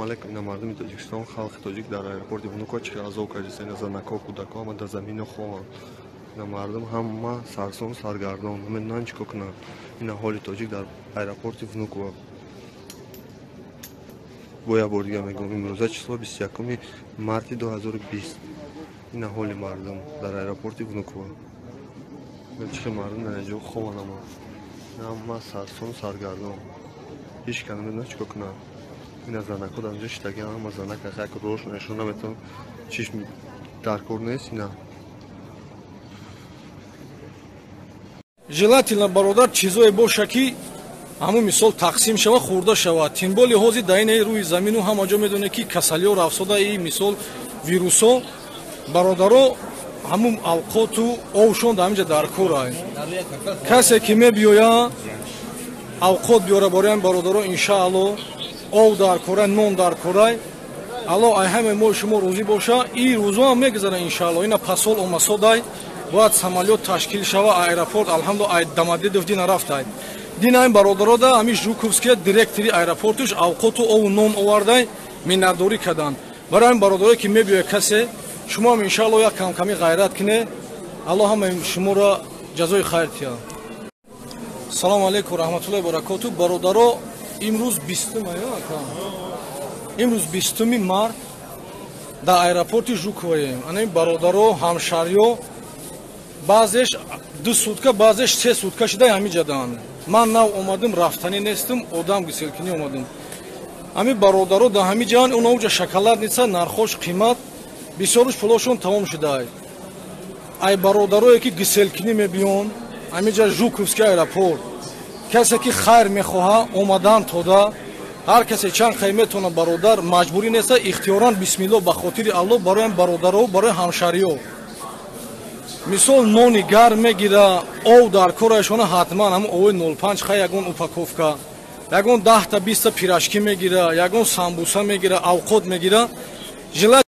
Алейкум, ина мардуми Тоҷикистон, халқи тоҷик дар аэропорти Внуково чӣ азоб кашида. Ина занако, кӯдако ҳама дар замино хобанд. Ина мардум ҳама сарсон, саргардон, намедонанд чӣ кор кунанд. Ина ҳоли тоҷик дар аэропорти Внуково. Бо як бор дига мегӯям, имрӯза число 21 марти 2020. Ина ҳоли мардум дар аэропорти Внуково. Чӣ мардум дар ҷо хобанд ҳама. Ҳама сарсон, саргардон. Ҳеҷ кас намедонад чӣ кор кунанд. Ина занако дар онҷо шиштагиан, ҳама занак як рош нишон наметавон, чиш дар кор нест ина. Желательно, бародар, чизое боша, ки ҳамун мисол тақсим шава, хӯрда шавад. Тем более ҳозир дар ин рӯи замину ҳама ҷо медонед, ки касалиҳо рафсода, и мисол вирусҳо, бародаро, ҳамун авқоту овшон дар ҳаминҷа дар кор. Касе ки мебиёя, авқот биёра барои бародаро, иншаалло. Ов дар корай, нон дар корай. Алло ай ҳамаи мо шумо рӯзӣ боша. И рӯзоам мегузара, иншаалло. Ина пасол омасодай, бояд самолёт ташкил шава. Аэропорт, алҳамду, ай Домодедово дина рафтай. Дина ин бародарода ҳами Жуковския, директори аэропортуш, авқоту ову нон овардай, миннатдорӣ карданд. Барои ҳамин, бародарое ки мебиёя, касе шумоам, иншаалло, як камкамӣ ғайрат кине. Алло ҳамаи шуморо ҷазои хайр тиҳад. Салому алайкум, раҳматуллоҳи баракоту, бародаро. Имрӯз 20-ум, имрӯз 20-уми март, дар аэропорти Жуковоем. Ана ин бародаро, ҳамшаҳриё, баъзеш 2 сутка, баъзеш 3 сутка шуда ҳамин ҷадаанд. Ман нав омадам, рафтанӣ нестам, одам гиселкунӣ омадам. Ҳамин бародаро дар ҳамин ҷаан, уна уҷа шоколадница, нархош қимат, бисёруш пулошон тамом шудаа. Ай бародарое ки гиселкунӣ мебиён ҳамин ҷа, Жуковский аэропорт, касе ки хайр мехоҳа, омадан тода, ҳар касе чанд хай метавона, бародар, маҷбурӣ неста, ихтиёран, бисмилло, ба хотири Аллоҳ, барои бародаро, барои ҳамшаҳриё, мисол нони гарм мегира, ов дар корашона ҳатман, ҳамн ови 05 хай, ягон упаковка, ягон 10-та, 20-та пирожки мегира, ягон самбуса мегира, авқот мегира. Желательно.